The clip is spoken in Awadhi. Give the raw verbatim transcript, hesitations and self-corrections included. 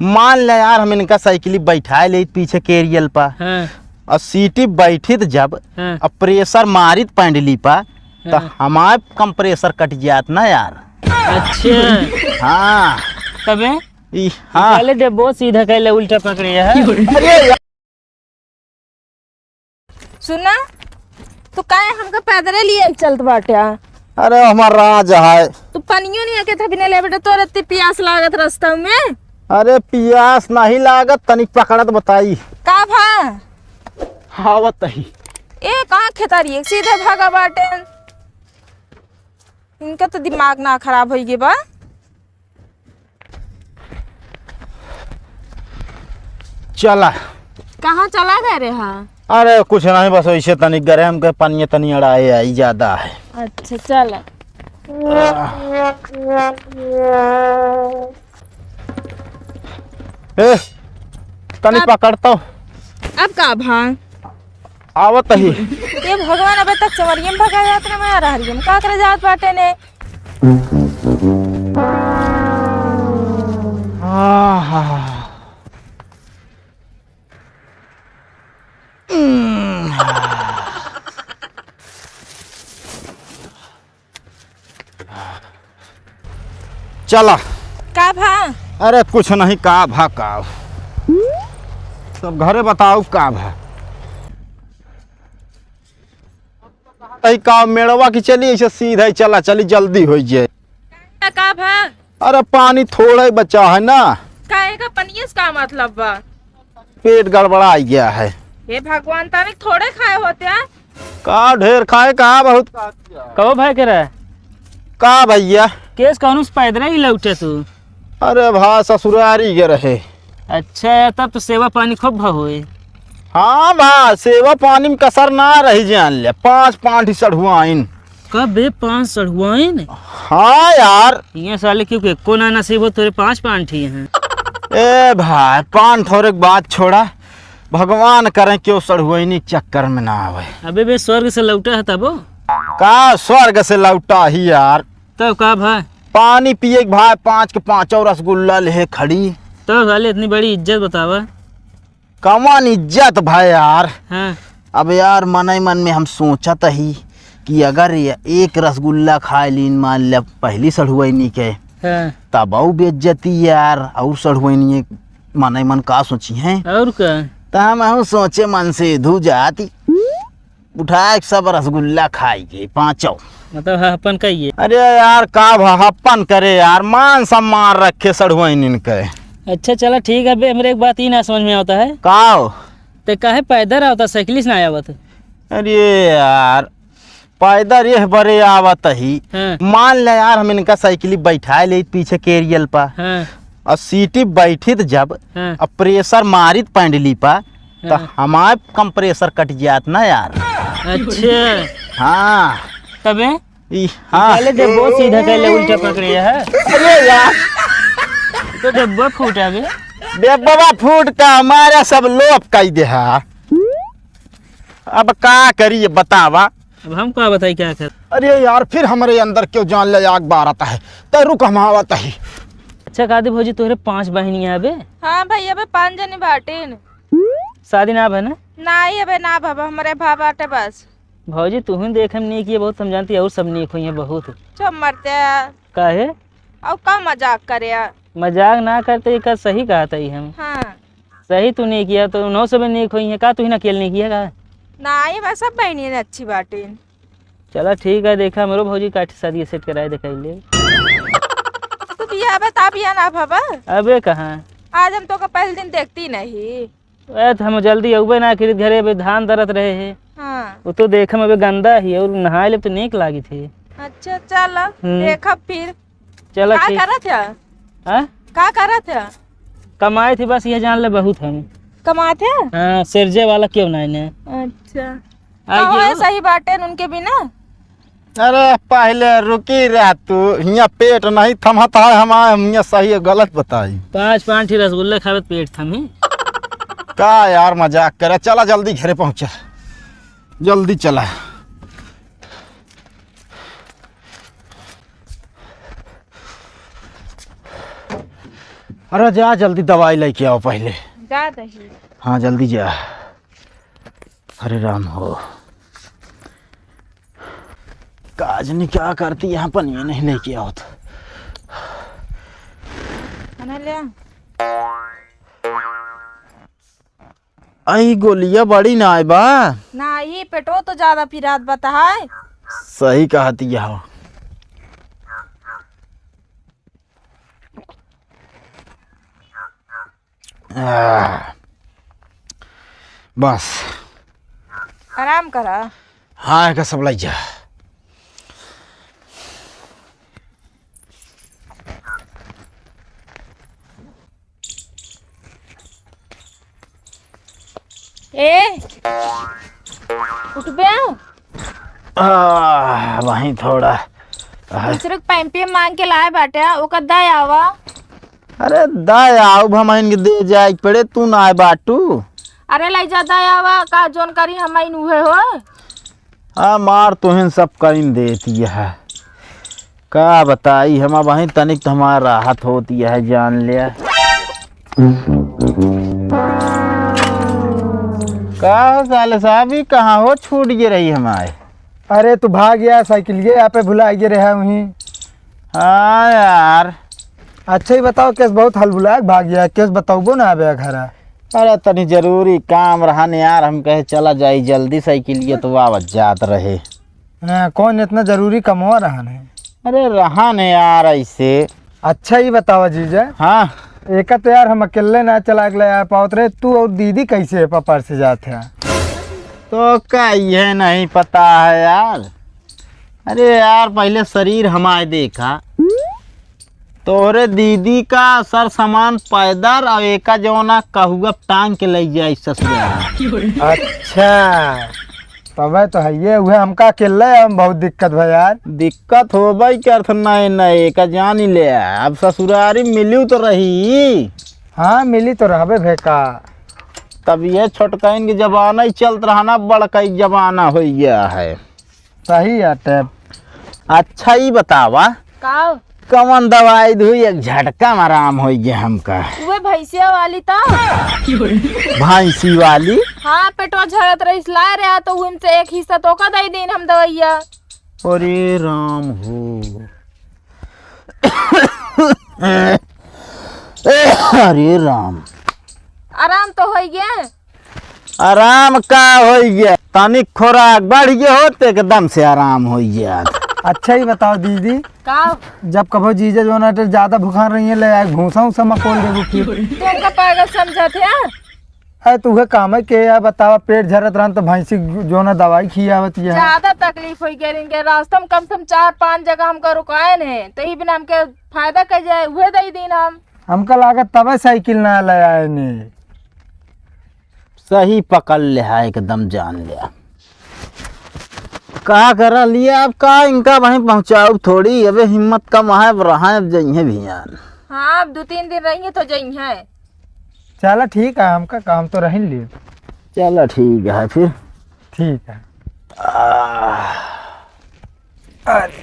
मान ले यार, हम इनका साइकिल बैठाए लेइत पीछे केरियल पर, हाँ। और सीटी बैठित जब, हाँ। और प्रेशर मारित पैंडली पर, तो हाँ। हमार कंप्रेसर कट जात ना यार। अच्छा। हाँ। तबे? ई, हाँ। पहले डेब्बो सीधा कैले, उल्टा पकड़े है। अरे यार। सुना, तू काहे हमका पैदरे लिए चलत बाटे? अरे, हमार राज है। तू पनियो नहीं आके था बिना ले बेटा, तोरे इतनी पियास लागत रास्ता में। अरे, पियास नहीं लागत, तनिक पकड़त बताई। का भा? आवत ही। ए, कहाँ खेतारी है? सीधे भागा बाटे। इनका तो दिमाग ना खराब होई गे बा। चला। कहाँ चला गए रे हा? अरे कुछ नहीं, बस वैसे तनी गरम के पानी तनी अड़ाए आई ज्यादा है। अच्छा चला। ए, तनी अब पकड़ तो। अब का भा? आवत ही। ये भगवान, अबे तक चमरियम भगा जात ना, मैं आ रहा हरियम का करे जात बाटे ने। आहा। चला। का भा? अरे कुछ नहीं, का भा का। सब घरे बताओ का भा। तई का मेड़वा की चली, ऐसे सीधा ही चला, चली जल्दी हो जाए। का भा? अरे पानी थोड़ा ही बचा है ना। काहे का पनिया से का मतलब बा? पेट गड़बड़ा गया है। हे भगवान, तनिक थोड़े खाए होते हैं। का ढेर खाए, का बहुत खा लिया। कहो भाई के रहे? का भैया? केस कानून से पैदल ही लौटे तू? अरे भा, ससुरारी के रहे। अच्छा, तब तो सेवा पानी खूब भा होए। हाँ भा, सेवा पानी में कसर ना रही जान ले। पाँच पाँठी सढ़ुआइन। का बे, पाँच सढ़ुआइन? हाँ यार। ये साले क्यों के एको ना नसीब हो तोरे पाँच पाँठी हैं। ए भाई, पान ठोरे के बात छोड़ा, भगवान करें क्यों सढ़ुआइनी के चक्कर में ना आवे। अबे बे, स्वर्ग से लौटा है तबो? का स्वर्ग से लौटा ही यार? तब का भा? पानी पिए के भाई, पाँच के पाँचों रसगुल्ला लेहे खड़ी। तब साले इतनी बड़ी इज्जत बतावा। कवन इज्जत भाई यार? हाँ। अब यार, मन ही मन में हम सोचत ही कि अगर ये एक रसगुल्ला खाए लीन, मान ले पहली सढ़ुआइनी के, हाँ। तब अउ बेइज्जती यार, और सढ़ुआइनी मन ही मन का सोची हैं? और का? त हम अहू सोचे मन से धू जाती। उठाए के सब रसगुल्ला खाई गई पाँचों। मतलब हहपन कहिए। अरे यार, का भा हहपन करे यार, मान सम्मान रखे सढ़ुआइन इनके। अच्छा चला ठीक है बे, हमरे एक बात ही ना समझ में आवता है। का हो? ते काहे पैदल आवता, साइकिल से ना आवत? अरे यार, पैदल यह बरे आवत ही। हाँ। मान ले यार, हम इनका साइकिल बैठाए लेइत पीछे केरियल पर। हाँ। और सीटी बैठित जब, हाँ। और प्रेशर मारित पैंडली पर, तो हाँ। हमार कंप्रेसर कट जात ना यार। अच्छा। हाँ। तबे? ई, हाँ। पहले डेब्बो सीधा कैले, उल्टा पकड़े है। अरे यार। तो डेब्बो फूटा बे। डेब्बा फूट का हमारा सब लोप कई दे है। अब का करी ये बतावा? अब हम का बताई क्या कर? अरे यार, फिर हमरे अंदर क्यों जान ले आग बारत है। तो रुक, हम आवत ही। अच्छा कादी भौजी, तोहरे पांच बहिनी है बे? हाँ भैया, अबे पांच जनी बाटिन। शादी ना भा ना? नाई, अबे ना भवा, हमरे भा बाटे बस। भौजी, तुहू देखे में नीक ये बहुत, हम जानती और सब नीक हुई हैं बहुत। चुप मरते हैं। काहे? और का मजाक करे हैं? मजाक ना करते, ये का सही कहा था ये हम। हाँ। सही तू नीक है, तो उन्हों से भी नीक हुई है का? तू ही ना अकेले नीक है का? नाई, बस सब बहनी अच्छी बाटिन। चला ठीक है, देखा हमरो भौजी काठी शादी सेट कराए, देखाई ले। तू बिया बता, बिया ना भवा। अबे कहाँ? आज हम तो का पहले दिन देखती नहीं। ए, तो हम जल्दी अउबे ना करित घरे, अबे धान दरत रहे हैं। हाँ। वो तो देखम अबे गंदा ही और नहाए लेब तो नीक लागित है। अच्छा, चल, हम्म। देखब फिर। चलो, का ठीक। करत है? हाँ? का करत है? कमाए थी बस, ये जान ले बहुत हम। कमात है? हाँ, सिरजे वाला क्यों ना इन्हें? अच्छा। आ कहो गयो। है सही बाटे उनके बिना? अरे, पहले रुकी रह तू, हियाँ पेट नहीं थमत है हमार, हम हियाँ सही गलत बताई। पाँच, पाँच ठी रसगुल्ले खावे त पेट थमी। का यार मजाक करे, चला जल्दी घरे पहुँचा, जल्दी चला। अरे जा, जल्दी दवाई लेके आओ पहले। जा दही। हाँ, जल्दी जा। अरे राम हो, काजनी का करती, यहाँ पनिया नहीं लेके आओ तो। खाना ले आ। आई गोलिया बड़ी ना आए बा। ना, ई पेटो तो ज्यादा पिरात बता है। सही कहती हो। आह, बस। आराम करा। हाँ, एका सब लइ जा। ए, उठबे? आह, वहीं थोड़ा। आह। दूसरे के पैंपिया मांग के लाए बाटे, ओकर दे आवा। अरे, दे आऊ, हम इनके दे जाए के पड़े, तू ना आए बाटू। अरे, लइ जा, दे आवा, का जौन करी हम इन उहे हो। हाँ, मार तुहिन सब कइन देती है। का बताई, हम अब वहीं तनिक तो हमार राहत होती है, जान ले। का हो साले साहब, ई कहाँ हो छूट गए रही हमारे? अरे तू भाग गया, साइकिल ये यहाँ पे भुला गए रहा वहीं। हाँ यार। अच्छा ही बताओ, केस बहुत हलबुला भाग गया, केस बताओबो ना आबे घरा? अरे तनी जरूरी काम रहा न यार, हम कहे चला जाई जल्दी, साइकिल ये तो आवत जात रहे। हाँ, कौन इतना जरूरी कमवा रहन है? अरे रहन है यार ऐसे। अच्छा ही बतावा जीजा। हाँ। एका तो यार हम अकेले ना चला के ले आ पावत रहे, तू और दीदी कैसे है पपर से जात है? तो का ये नहीं पता है यार? अरे यार पहले शरीर हमारे देखा, तोहरे दीदी का सर सामान पैदर और एका जौना कहुआ टांग के ले जाई ससुराल। अच्छा, तबे तो है ये, उहे हमका अकेले हम बहुत दिक्कत भा यार। दिक्कत होबे करत नहीं, नहीं, एका जानी ले, अब ससुरारी मिलियो तो रही। हाँ, मिली तो रहबे भे का। तब ये छोटकाइन के जमाना ही चलत रहा ना, बड़का ही जमाना हो गया है। सही है टेप। अच्छा, ई बतावा, का? कवन दवाई धुई एक झटका में आराम होइ गया हमका? उहे भैंसिया वाली तो। भैंसी वाली? हाँ, पेटवा झरत रहीस, लाए रहा तो उनसे एक हिस्सा तोका दे दीन हम दवाइया। अरे राम हो। अरे राम। आराम तो होइ गया। आराम का होइ गया? तनिक खुराक बढ़ गया होत, एकदम से आराम होइ गया। अच्छा ही बताओ दीदी, का? जब कभो जीजा जो ना तो ज्यादा भुखान रही है, ले आए भूसा उसा मकोल देबू फिर। तू हमका पागल समझत है? अरे तू उहे काम है के यार बतावा, पेट झरत रहन तो भैंसी जो ना दवाई खियावत है। ज्यादा तकलीफ होइ गया इनके रास्ता में, कम से कम चार पांच जगह हमका रुकाए ने, तो ई बिना हमके फायदा कर जाए, उहे दे दीन हम। हमका लागत तबे साइकिल ना ले आए ने। सही पकड़ ले है एकदम, जान ले। का करा लिया अब, का इनका वहीं पहुँचाऊ थोड़ी, अबे हिम्मत कम है, अब रहा अब जइहे भियान। हाँ, अब दो तीन दिन रहिए तो जइहे। चला ठीक है, हमका काम तो रहिन लिए। चला ठीक है फिर। ठीक है। आह। अरे